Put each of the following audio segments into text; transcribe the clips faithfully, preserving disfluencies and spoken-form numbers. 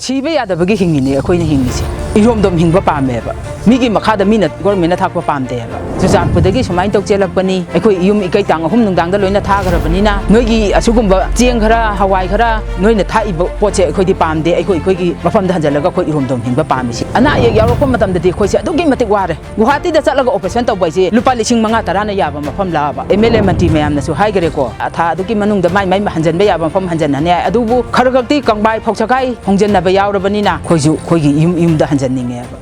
ꯁꯤꯕ ꯌꯥꯗꯕꯒꯤ ꯍꯤꯡꯉꯤꯅꯦ ꯑꯩꯈꯣꯏꯅ ꯍꯤꯡꯉꯤꯁꯦ꯫ ꯏꯔꯣꯝꯗꯣꯝ ꯍꯤꯡꯕ ꯄꯥꯝꯃꯦꯕ꯫ ꯃꯤꯒꯤ ꯃꯈꯥꯗ ꯃꯤꯅ ꯒꯣꯔꯃꯦꯟꯅ ꯊꯥꯛꯄ ꯄꯥꯝꯗꯦꯕ꯫ ꯆꯨꯔꯆꯥꯟꯄꯨꯔꯗꯒꯤ ꯁꯨꯃꯥꯏꯅ ꯇꯧ ꯆꯦꯜꯂꯛꯄꯅꯤ, ꯑꯩꯈꯣꯏ ꯌꯨꯝ ꯏꯀꯩ ꯇꯥꯡ ꯑꯍꯨꯝ ꯅꯨꯡꯗꯥꯡꯗ ꯂꯣꯏꯅ ꯊꯥꯈ꯭ꯔꯕꯅꯤꯅ, ꯅꯣꯏꯒꯤ ꯑꯁꯤꯒꯨꯝꯕ ꯆꯦꯡ ꯈꯔ, ꯍꯋꯥꯏ ꯈꯔ, ꯅꯣꯏꯅ ꯊꯥꯛꯏꯕ ꯄꯣꯠꯁꯦ ꯑꯩꯈꯣꯏꯗꯤ ꯄꯥꯝꯗꯦ꯫ ꯑꯩꯈꯣꯏ ꯑꯩꯈꯣꯏꯒꯤ ꯃꯐꯝꯗ ꯍꯟꯖꯤꯜꯂꯒ ꯑꯩꯈꯣꯏ ꯏꯔꯣꯝꯗꯣꯝ ꯍꯤꯡꯕ ꯄꯥꯝꯃꯤꯁꯤ꯫ ꯑꯅꯥ ꯑꯌꯦꯛ ꯌꯥꯎꯔꯛꯄ ꯃꯇꯝꯗꯗꯤ ꯑꯩꯈꯣꯏꯁꯦ ꯑꯗꯨꯛꯀꯤ ꯃꯇꯤꯛ ꯋꯥꯔꯦ꯫ ꯒꯨꯋꯥꯍꯥꯇꯤꯗ ꯆꯠꯂꯒ ꯑꯣꯄꯔꯦꯁꯟ ꯇꯧꯕ ꯍꯥꯏꯁꯦ ꯂꯨꯄꯥ ꯂꯤꯁꯤꯡ ꯃꯉꯥ ꯇꯔꯥꯅ ꯌꯥꯕ ꯃꯐꯝ ꯂꯥꯛꯑꯕ꯫ ꯑꯦꯝ ꯑꯦꯜ ꯑꯦ ꯃꯟꯇ꯭ꯔꯤ ꯃꯌꯥꯝꯅꯁꯨ ꯍꯥꯏꯈꯔꯦꯀꯣ, ꯊꯥ ꯑꯗꯨꯒꯤ ꯃꯅꯨꯡꯗ ꯃꯥꯏ ꯃꯥꯏ ꯍꯟꯖꯟꯕ ꯌꯥꯕ ꯃꯐꯝ ꯍꯟꯖꯟꯅꯅꯤ ꯍꯥꯏ꯫ ꯑꯗꯨꯕꯨ ꯈꯔ ꯈꯛꯇꯤ ꯀꯪꯕꯥꯏ ꯐꯧꯆꯈꯥꯏ ꯍꯣꯡꯖꯟꯅꯕ ꯌꯥꯎꯔꯕꯅꯤꯅ ꯑꯩꯈꯣꯏꯁꯨ ꯑꯩꯈꯣꯏꯒꯤ ꯌꯨꯝ ꯌꯨꯝꯗ ꯍꯟꯖꯟꯅꯤꯡꯉꯦꯕ꯫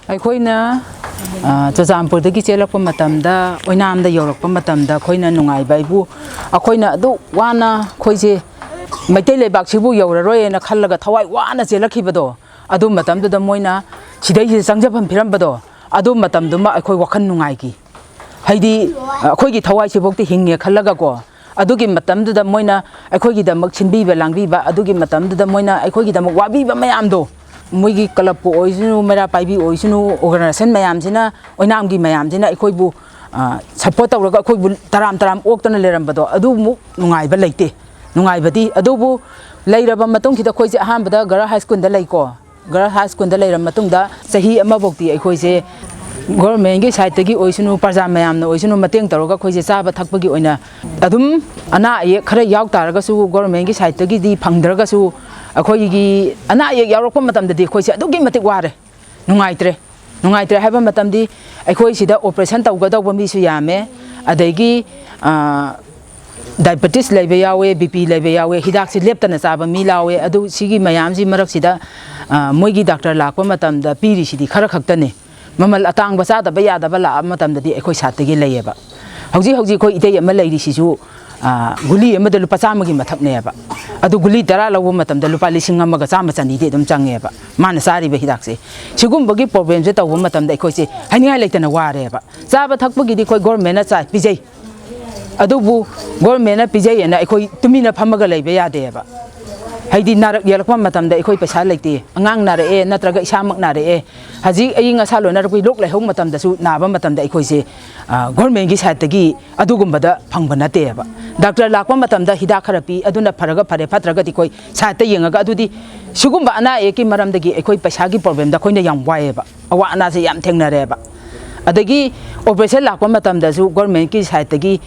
ꯑꯩꯈꯣꯏꯅ, ꯑ, ꯆꯨꯔꯆꯥꯟꯄꯨꯔꯗꯒꯤ ꯆꯦꯜꯂꯛꯄ ꯃꯇꯝꯗ, ꯑꯣꯏꯅꯥꯝꯗ ꯌꯧꯔꯛꯄ ꯃꯇꯝꯗ ꯑꯩꯈꯣꯏꯅ ꯅꯨꯡꯉꯥꯏꯕ ꯍꯥꯏꯕꯨ, ꯑꯩꯈꯣꯏꯅ ꯑꯗꯨ ꯋꯥꯅ ꯑꯩꯈꯣꯏꯁꯦ ꯃꯩꯇꯩ ꯂꯩꯕꯥꯛꯁꯤꯕꯨ ꯌꯧꯔꯔꯣꯏꯅ ꯈꯜꯂꯒ ꯊꯋꯥꯏ ꯋꯥꯅ ꯆꯦꯜꯂꯛꯈꯤꯕꯗꯣ, ꯑꯗꯨ ꯃꯇꯝꯗꯨꯗ ꯃꯣꯏꯅ ꯁꯤꯗꯩꯁꯤꯗ ꯆꯪꯖꯐꯝ ꯄꯤꯔꯝꯕꯗꯣ, ꯑꯗꯨ ꯃꯇꯝꯗꯨꯃ ꯑꯩꯈꯣꯏ ꯋꯥꯈꯜ ꯅꯨꯡꯉꯥꯏꯈꯤ꯫ ꯍꯥꯏꯗꯤ, ꯑꯩꯈꯣꯏꯒꯤ ꯊꯋꯥꯏꯁꯤꯐꯥꯎꯗꯤ ꯍꯤꯡꯉꯦ ꯈꯜꯂꯒꯀꯣ, ꯑꯗꯨꯒꯤ ꯃꯇꯝꯗꯨꯗ ꯃꯣꯏꯅ ꯑꯩꯈꯣꯏꯒꯤꯗꯃꯛ ꯁꯤꯟꯕꯤꯕ ꯂꯥꯡꯕꯤꯕ, ꯑꯗꯨꯒꯤ ꯃꯇꯝꯗꯨꯗ ꯃꯣꯏꯅ ꯑꯩꯈꯣꯏꯒꯤꯗꯃꯛ ꯋꯥꯕꯤꯕ ꯃꯌꯥꯝꯗꯣ, ꯃꯣꯏꯒꯤ ꯀ꯭ꯂꯕꯄꯨ ꯑꯣꯏꯁꯅꯨ, ꯃꯩꯔꯥ ꯄꯥꯏꯕꯤ ꯑꯣꯏꯁꯅꯨ, ꯑꯣꯔꯒꯅꯥꯏꯖꯦꯁꯟ ꯃꯌꯥꯝꯁꯤꯅ, ꯑꯣꯏꯅꯥꯝꯒꯤ ꯃꯌꯥꯝꯁꯤꯅ ꯑꯩꯈꯣꯏꯕꯨ, ꯑ, ꯁꯄꯣꯔꯠ ꯇꯧꯔꯒ ꯑꯩꯈꯣꯏꯕꯨ ꯇꯔꯥꯝ ꯇꯔꯥꯝ ꯑꯣꯛꯇꯅ ꯂꯩꯔꯝꯕꯗꯣ, ꯑꯗꯨꯃꯨꯛ ꯅꯨꯡꯉꯥꯏꯕ ꯂꯩꯇꯦ꯫ ꯅꯨꯡꯉꯥꯏꯕꯗꯤ, ꯑꯗꯨꯕꯨ ꯂꯩꯔꯕ ꯃꯇꯨꯡꯁꯤꯗ ꯑꯩꯈꯣꯏꯁꯦ ꯑꯍꯥꯟꯕꯗ ꯒꯔꯜ ꯍꯥꯏ ꯁ꯭ꯀꯨꯜꯗ ꯂꯩꯀꯣ꯫ ꯒꯔꯜ ꯍꯥꯏ ꯁ꯭ꯀꯨꯜꯗ ꯂꯩꯔꯕ ꯃꯇꯨꯡꯗ ꯆꯍꯤ ꯑꯃꯐꯧꯗꯤ ꯑꯩꯈꯣꯏꯁꯦ ꯒꯣꯔꯃꯦꯟꯒꯤ ꯁꯥꯏꯠꯇꯒꯤ ꯑꯣꯏꯁꯅꯨ, ꯄ꯭ꯔꯖꯥ ꯃꯌꯥꯝꯅ ꯑꯣꯏꯁꯅꯨ, ꯃꯇꯦꯡ ꯇꯧꯔꯒ ꯑꯩꯈꯣꯏꯁꯦ ꯆꯥꯕ ꯊꯛꯄꯒꯤ ꯑꯣꯏꯅ ꯑꯗꯨꯝ ꯑꯅꯥ ꯑꯌꯦꯛ ꯈꯔ ꯌꯥꯎ ꯇꯥꯔꯒꯁꯨ ꯒꯣꯔꯃꯦꯟꯒꯤ ꯁꯥꯏꯠꯇꯒꯤꯗꯤ ꯐꯪꯗ꯭ꯔꯒꯁꯨ, ꯑꯩꯈꯣꯏꯒꯤ ꯑꯅꯥ ꯑꯌꯦꯛ ꯌꯥꯎꯔꯛꯄ ꯃꯇꯝꯗꯗꯤ ꯑꯩꯈꯣꯏꯁꯦ ꯑꯗꯨꯛꯀꯤ ꯃꯇꯤꯛ ꯋꯥꯔꯦ, ꯅꯨꯡꯉꯥꯏꯇ꯭ꯔꯦ꯫ ꯅꯨꯡꯉꯥꯏꯇ꯭ꯔꯦ ꯍꯥꯏꯕ ꯃꯇꯝꯗꯤ ꯑꯩꯈꯣꯏ ꯁꯤꯗ ꯑꯣꯄꯔꯦꯁꯟ ꯇꯧꯒꯗꯧꯕ ꯃꯤꯁꯨ ꯌꯥꯝꯃꯦ, ꯑꯗꯒꯤ, ꯑ, ꯗꯥꯏꯕꯦꯇꯤꯁ ꯂꯩꯕ ꯌꯥꯎꯋꯦ, ꯕꯤ ꯄꯤ ꯂꯩꯕ ꯌꯥꯎꯋꯦ, ꯍꯤꯗꯥꯛꯁꯤ ꯂꯦꯞꯇꯅ ꯆꯥꯕ ꯃꯤ ꯂꯥꯎꯋꯦ꯫ ꯑꯗꯨ ꯁꯤꯒꯤ ꯃꯌꯥꯝꯁꯤ ꯃꯔꯛꯁꯤꯗ, ꯑ, ꯃꯣꯏꯒꯤ ꯗꯥꯛꯇꯔ ꯂꯥꯛꯄ ꯃꯇꯝꯗ ꯄꯤꯔꯤꯁꯤꯗꯤ ꯈꯔ ꯈꯛꯇꯅꯦ꯫ ꯃꯃꯜ ꯑꯇꯥꯡꯕ ꯆꯥꯗꯕ ꯌꯥꯗꯕ ꯂꯥꯛꯑꯕ ꯃꯇꯝꯗꯗꯤ ꯑꯩꯈꯣꯏ ꯁꯥꯏꯠꯇꯒꯤ ꯂꯩꯌꯦꯕ꯫ ꯍꯧꯖꯤꯛ ꯍꯧꯖꯤꯛ ꯑꯩꯈꯣꯏ ꯏꯇꯩ ꯑꯃ ꯂꯩꯔꯤꯁꯤꯁꯨ, ꯑ, ꯒꯨꯂꯤ ꯑꯃꯗ ꯂꯨꯄꯥ ꯆꯥꯝꯃꯒꯤ ꯃꯊꯛꯅꯦꯕ꯫ ꯑꯗꯨ ꯒꯨꯂꯤ ꯇꯔꯥ ꯂꯧꯕ ꯃꯇꯝꯗ ꯂꯨꯄꯥ ꯂꯤꯁꯤꯡ ꯑꯃꯒ ꯆꯥꯝꯃ ꯆꯅꯤꯗꯤ ꯑꯗꯨꯝ ꯆꯪꯉꯦꯕ꯫ ꯃꯥꯅ ꯆꯥꯔꯤꯕ ꯍꯤꯗꯥꯛꯁꯦ꯫ ꯁꯤꯒꯨꯝꯕꯒꯤ ꯄ꯭ꯔꯣꯕ꯭ꯂꯦꯝꯁꯦ ꯇꯧꯕ ꯃꯇꯝꯗ ꯑꯩꯈꯣꯏꯁꯦ ꯍꯥꯏꯅꯤꯡꯉꯥꯏ ꯂꯩꯇꯅ ꯋꯥꯔꯦꯕ꯫ ꯆꯥꯕ ꯊꯛꯄꯒꯤꯗꯤ ꯑꯩꯈꯣꯏ ꯒꯣꯔꯃꯦꯟꯅ ꯆꯥꯏ, ꯄꯤꯖꯩ꯫ ꯑꯗꯨꯕꯨ ꯒꯣꯔꯃꯦꯟꯅ ꯄꯤꯖꯩꯌꯦꯅ ꯑꯩꯈꯣꯏ ꯇꯨꯃꯤꯟꯅ ꯐꯝꯃꯒ ꯂꯩꯕ ꯌꯥꯗꯦꯕ꯫ ꯍꯥꯏꯗꯤ ꯅꯥꯔꯛ ꯌꯦꯛꯂꯛꯄ ꯃꯇꯝꯗ ꯑꯩꯈꯣꯏ ꯄꯩꯁꯥ ꯂꯩꯇꯦ, ꯑꯉꯥꯡ ꯅꯥꯔꯛꯑꯦ ꯅꯠꯇ꯭ꯔꯒ ꯏꯁꯥꯃꯛ ꯅꯥꯔꯛꯑꯦ, ꯍꯧꯖꯤꯛ ꯑꯏꯪ ꯑꯁꯥ ꯂꯣꯟꯅꯔꯛꯄꯒꯤ ꯂꯣꯛ ꯂꯥꯏꯍꯧ ꯃꯇꯝꯗꯁꯨ, ꯅꯥꯕ ꯃꯇꯝꯗ ꯑꯩꯈꯣꯏꯁꯦ ꯒꯣꯔꯃꯦꯟꯒꯤ ꯁꯥꯏꯠꯇꯒꯤ ꯑꯗꯨꯒꯨꯝꯕꯗ ꯐꯪꯕ ꯅꯠꯇꯦꯕ꯫ ꯗꯥꯛꯇꯔ ꯂꯥꯛꯄ ꯃꯇꯝꯗ ꯍꯤꯗꯥꯛ ꯈꯔ ꯄꯤ, ꯑꯗꯨꯅ ꯐꯔꯒ ꯐꯔꯦ, ꯐꯠꯇ꯭ꯔꯒꯗꯤ ꯑꯩꯈꯣꯏ ꯁꯥꯏꯠꯇ ꯌꯦꯡꯉꯒ, ꯑꯗꯨꯗꯤ ꯁꯤꯒꯨꯝꯕ ꯑꯅꯥ ꯑꯌꯦꯛꯀꯤ ꯃꯔꯝꯗꯒꯤ ꯑꯩꯈꯣꯏ ꯄꯩꯁꯥꯒꯤ ꯄ꯭ꯔꯣꯕ꯭ꯂꯦꯝꯗ ꯑꯩꯈꯣꯏꯅ ꯌꯥꯝ ꯋꯥꯏꯑꯦꯕ, ꯑꯋꯥ ꯑꯅꯥꯁꯦ ꯌꯥꯝ ꯊꯦꯡꯅꯔꯦꯕ꯫ ꯑꯗꯒꯤ ꯑꯣꯄꯔꯦꯁꯟ ꯂꯥꯛꯄ ꯃꯇꯝꯗꯁꯨ ꯒꯣꯔꯃꯦꯟꯒꯤ ꯁꯥꯏꯠꯇꯒꯤ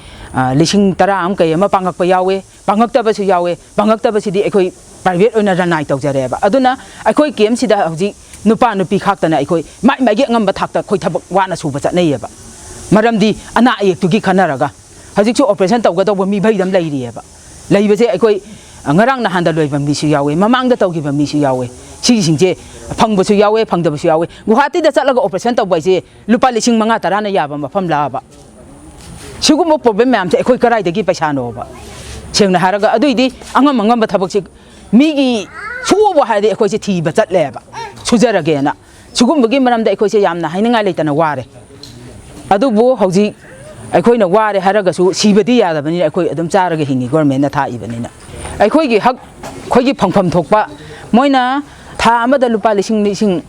ꯂꯤꯁꯤꯡ ꯇꯔꯥ ꯑꯃ ꯀꯩ ꯑꯃ ꯄꯥꯡꯉꯛꯄ ꯌꯥꯎꯋꯦ, ꯄꯥꯡꯉꯛꯇꯕꯁꯨ ꯌꯥꯎꯋꯦ꯫ ꯄꯥꯡꯉꯛꯇꯕꯁꯤꯗꯤ ꯑꯩꯈꯣꯏ ꯄ꯭ꯔꯥꯏꯚꯦꯠ ꯑꯣꯏꯅ ꯔꯅꯥꯏ ꯇꯧꯖꯔꯦꯕ꯫ ꯑꯗꯨꯅ ꯑꯩꯈꯣꯏ ꯀꯦꯝꯁꯤꯗ ꯍꯧꯖꯤꯛ ꯅꯨꯄꯥ ꯅꯨꯄꯤ ꯈꯥꯛꯇꯅ ꯑꯩꯈꯣꯏ ꯃꯥꯏ ꯃꯥꯏꯒꯤ ꯑꯉꯝꯕ ꯊꯥꯛꯇ ꯑꯩꯈꯣꯏ ꯊꯕꯛ ꯋꯥꯅ ꯁꯨꯕ ꯆꯠꯅꯩꯌꯦꯕ꯫ ꯃꯔꯝꯗꯤ ꯑꯅꯥ ꯑꯌꯦꯛꯇꯨꯒꯤ ꯈꯟꯅꯔꯒ ꯍꯧꯖꯤꯛꯁꯨ ꯑꯣꯄꯔꯦꯁꯟ ꯇꯧꯒꯗꯧꯕ ꯃꯤꯈꯩꯗ ꯑꯃ ꯂꯩꯔꯤꯑꯕ꯫ ꯂꯩꯕꯁꯦ ꯑꯩꯈꯣꯏ ꯉꯔꯥꯡ ꯅꯍꯥꯟꯗ ꯂꯣꯏꯕ ꯃꯤꯁꯨ ꯌꯥꯎꯋꯦ, ꯃꯃꯥꯡꯗ ꯇꯧꯈꯤꯕ ꯃꯤꯁꯨ ꯌꯥꯎꯋꯦ꯫ ꯁꯤꯒꯤꯁꯤꯡꯁꯦ ꯐꯪꯕꯁꯨ ꯌꯥꯎꯋꯦ, ꯐꯪꯗꯕꯁꯨ ꯌꯥꯎꯋꯦ꯫ ꯒꯨꯍꯥꯇꯤꯗ ꯆꯠꯂꯒ ꯑꯣꯄꯔꯦꯁꯟ ꯇꯧꯕ ꯍꯥꯏꯁꯦ ꯂꯨꯄꯥ ꯂꯤꯁꯤꯡ ꯃꯉꯥ ꯇꯔꯥꯅ ꯌꯥꯕ ꯃꯐꯝ ꯂꯥꯛꯑꯕ? ꯁꯤꯒꯨꯝꯕ ꯄ꯭ꯔꯣꯕ꯭ꯂꯦꯝ ꯃꯌꯥꯝꯁꯦ ꯑꯩꯈꯣꯏ ꯀꯗꯥꯏꯗꯒꯤ ꯄꯩꯁꯥꯅꯣꯕ? ꯁꯦꯡꯅ ꯍꯥꯏꯔꯒ, ꯑꯗꯨꯏꯗꯤ ꯑꯉꯝ ꯑꯉꯝꯕ ꯊꯕꯛꯁꯦ ꯃꯤꯒꯤ ꯁꯨꯕ ꯍꯥꯏꯔꯗꯤ ꯑꯩꯈꯣꯏꯁꯦ ꯊꯤꯕ ꯆꯠꯂꯦꯕ, ꯁꯨꯖꯔꯒꯦꯅ꯫ ꯁꯤꯒꯨꯝꯕꯒꯤ ꯃꯔꯝꯗ ꯑꯩꯈꯣꯏꯁꯦ ꯌꯥꯝꯅ ꯍꯥꯏꯅꯤꯡꯉꯥꯏ ꯂꯩꯇꯅ ꯋꯥꯔꯦ꯫ ꯑꯗꯨꯕꯨ ꯍꯧꯖꯤꯛ ꯑꯩꯈꯣꯏꯅ ꯋꯥꯔꯦ ꯍꯥꯏꯔꯒꯁꯨ ꯁꯤꯕꯗꯤ ꯌꯥꯗꯕꯅꯤꯅ ꯑꯩꯈꯣꯏ ꯑꯗꯨꯝ ꯆꯥꯔꯒ ꯍꯤꯡꯉꯤ, ꯒꯣꯔꯃꯦꯟꯅ ꯊꯥꯛꯏꯕꯅꯤꯅ꯫ ꯑꯩꯈꯣꯏꯒꯤ ꯍꯛ, ꯑꯩꯈꯣꯏꯒꯤ ꯐꯪꯐꯝ ꯊꯣꯛꯄ, ꯃꯣꯏꯅ ꯊꯥ ꯑꯃꯗ ꯂꯨꯄꯥ ꯂꯤꯁꯤꯡ, ꯂꯤꯁꯤꯡ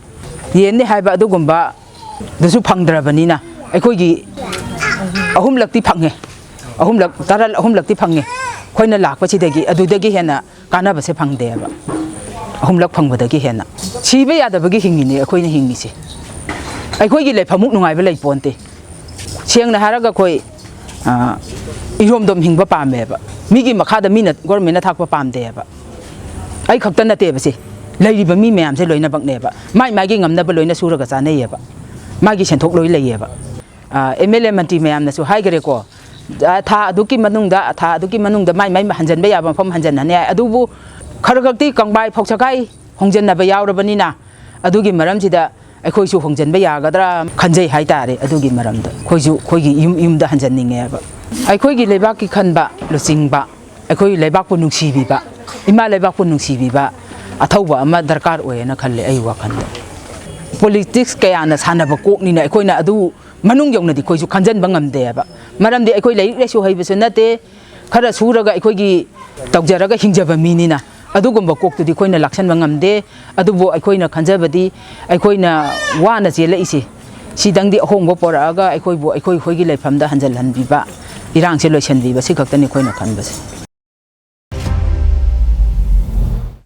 ꯌꯦꯟꯅꯤ ꯍꯥꯏꯕ ꯑꯗꯨꯒꯨꯝꯕ ꯑꯗꯨꯁꯨ ꯐꯪꯗ꯭ꯔꯕꯅꯤꯅ ꯑꯩꯈꯣꯏꯒꯤ ꯑꯍꯨꯝꯂꯛꯇꯤ ꯐꯪꯉꯦ꯫ ꯑꯍꯨꯝꯂꯛ, ꯇꯔꯥ ꯑꯍꯨꯝꯂꯛꯇꯤ ꯐꯪꯉꯦ ꯑꯩꯈꯣꯏꯅ ꯂꯥꯛꯄꯁꯤꯗꯒꯤ꯫ ꯑꯗꯨꯗꯒꯤ ꯍꯦꯟꯅ ꯀꯥꯟꯅꯕꯁꯦ ꯐꯪꯗꯦꯕ, ꯑꯍꯨꯝꯂꯛ ꯐꯪꯕꯗꯒꯤ ꯍꯦꯟꯅ꯫ ꯁꯤꯕ ꯌꯥꯗꯕꯒꯤ ꯍꯤꯡꯉꯤꯅꯦ ꯑꯩꯈꯣꯏꯅ ꯍꯤꯡꯉꯤꯁꯦ꯫ ꯑꯩꯈꯣꯏꯒꯤ ꯂꯩꯐꯝꯃꯨꯛ ꯅꯨꯡꯉꯥꯏꯕ ꯂꯩ ꯄꯣꯟꯇꯦ꯫ ꯁꯦꯡꯅ ꯍꯥꯏꯔꯒ ꯑꯩꯈꯣꯏ, ꯑ, ꯏꯔꯣꯝꯗꯣꯝ ꯍꯤꯡꯕ ꯄꯥꯝꯃꯦꯕ꯫ ꯃꯤꯒꯤ ꯃꯈꯥꯗ ꯃꯤꯅ, ꯒꯣꯔꯃꯦꯟꯅ ꯊꯥꯛꯄ ꯄꯥꯝꯗꯦꯕ꯫ ꯑꯩ ꯈꯛꯇ ꯅꯠꯇꯦꯕ ꯁꯤ, ꯂꯩꯔꯤꯕ ꯃꯤ ꯃꯌꯥꯝꯁꯦ ꯂꯣꯏꯅꯃꯛꯅꯦꯕ꯫ ꯃꯥꯏ ꯃꯥꯏꯒꯤ ꯉꯝꯅꯕ ꯂꯣꯏꯅ ꯁꯨꯔꯒ ꯆꯥꯅꯩꯌꯦꯕ꯫ ꯃꯥꯒꯤ ꯁꯦꯟꯊꯣꯛ ꯂꯣꯏ ꯂꯩꯌꯦꯕ꯫ ꯑꯦꯝ ꯑꯦꯜ ꯑꯦ ꯃꯟꯇ꯭ꯔꯤ ꯃꯌꯥꯝꯅꯁꯨ ꯍꯥꯏꯈꯔꯦꯀꯣ, ꯑ, ꯊꯥ ꯑꯗꯨꯒꯤ ꯃꯅꯨꯡꯗ, ꯊꯥ ꯑꯗꯨꯒꯤ ꯃꯅꯨꯡꯗ ꯃꯥꯏ ꯃꯥꯏ ꯍꯟꯖꯟꯕ ꯌꯥꯕ ꯃꯐꯝ ꯍꯟꯖꯟꯅꯅꯤ ꯍꯥꯏ꯫ ꯑꯗꯨꯕꯨ ꯈꯔ ꯈꯛꯇꯤ ꯀꯪꯕꯥꯏ ꯐꯧꯁꯒꯥꯏ ꯍꯣꯡꯖꯟꯅꯕ ꯌꯥꯎꯔꯕꯅꯤꯅ, ꯑꯗꯨꯒꯤ ꯃꯔꯝꯁꯤꯗ ꯑꯩꯈꯣꯏꯁꯨ ꯍꯣꯡꯖꯟꯕ ꯌꯥꯒꯗ꯭ꯔꯥ ꯈꯟꯖꯩ ꯍꯥꯏꯇꯥꯔꯦ꯫ ꯑꯗꯨꯒꯤ ꯃꯔꯝꯗ ꯑꯩꯈꯣꯏꯁꯨ ꯑꯩꯈꯣꯏꯒꯤ ꯌꯨꯝ, ꯌꯨꯝꯗ ꯍꯟꯖꯟꯅꯤꯡꯉꯦꯕ꯫ ꯑꯩꯈꯣꯏꯒꯤ ꯂꯩꯕꯥꯛꯀꯤ ꯈꯟꯕ ꯂꯨꯆꯤꯡꯕ, ꯑꯩꯈꯣꯏ ꯂꯩꯕꯥꯛꯄꯨ ꯅꯨꯡꯁꯤꯕꯤꯕ, ꯏꯃꯥ ꯂꯩꯕꯥꯛꯄꯨ ꯅꯨꯡꯁꯤꯕꯤꯕ ꯑꯊꯧꯕ ꯑꯃ ꯗꯔꯀꯥꯔ ꯑꯣꯏꯌꯦꯅ ꯈꯜꯂꯦ ꯑꯩ ꯋꯥꯈꯜꯗ꯫ ꯄꯣꯂꯤꯇꯤꯛꯁ ꯀꯌꯥꯅ ꯁꯥꯟꯅꯕ ꯀꯣꯛꯅꯤꯅ ꯑꯩꯈꯣꯏꯅ ꯑꯗꯨ ꯃꯅꯨꯡ ꯌꯧꯅꯗꯤ ꯑꯩꯈꯣꯏꯁꯨ ꯈꯟꯖꯟꯕ ꯉꯝꯗꯦꯕ꯫ ꯃꯔꯝꯗꯤ ꯑꯩꯈꯣꯏ ꯂꯥꯏꯔꯤꯛ ꯂꯥꯏꯁꯨ ꯍꯩꯕꯁꯨ ꯅꯠꯇꯦ, ꯈꯔ ꯁꯨꯔꯒ ꯑꯩꯈꯣꯏꯒꯤ ꯇꯧꯖꯔꯒ ꯍꯤꯡꯖꯕ ꯃꯤꯅꯤꯅ꯫ ꯑꯗꯨꯒꯨꯝꯕ ꯀꯣꯛꯇꯨꯗꯤ ꯑꯩꯈꯣꯏꯅ ꯂꯥꯛꯁꯟꯕ ꯉꯝꯗꯦ꯫ ꯑꯗꯨꯕꯨ ꯑꯩꯈꯣꯏꯅ ꯈꯟꯖꯕꯗꯤ, ꯑꯩꯈꯣꯏꯅ ꯋꯥꯅ ꯆꯦꯜꯂꯛꯏꯁꯦ, ꯁꯤꯗꯪꯗꯤ ꯑꯍꯣꯡꯕ ꯄꯣꯔꯛꯑꯒ ꯑꯩꯈꯣꯏꯕꯨ ꯑꯩꯈꯣꯏ ꯑꯩꯈꯣꯏꯒꯤ ꯂꯩꯐꯝꯗ ꯍꯟꯖꯤꯜꯍꯟꯕꯤꯕ, ꯏꯔꯥꯡꯁꯦ ꯂꯣꯏꯁꯤꯟꯕꯤꯕ, ꯁꯤ ꯈꯛꯇꯅꯤ ꯑꯩꯈꯣꯏꯅ ꯈꯟꯕꯁꯦ꯫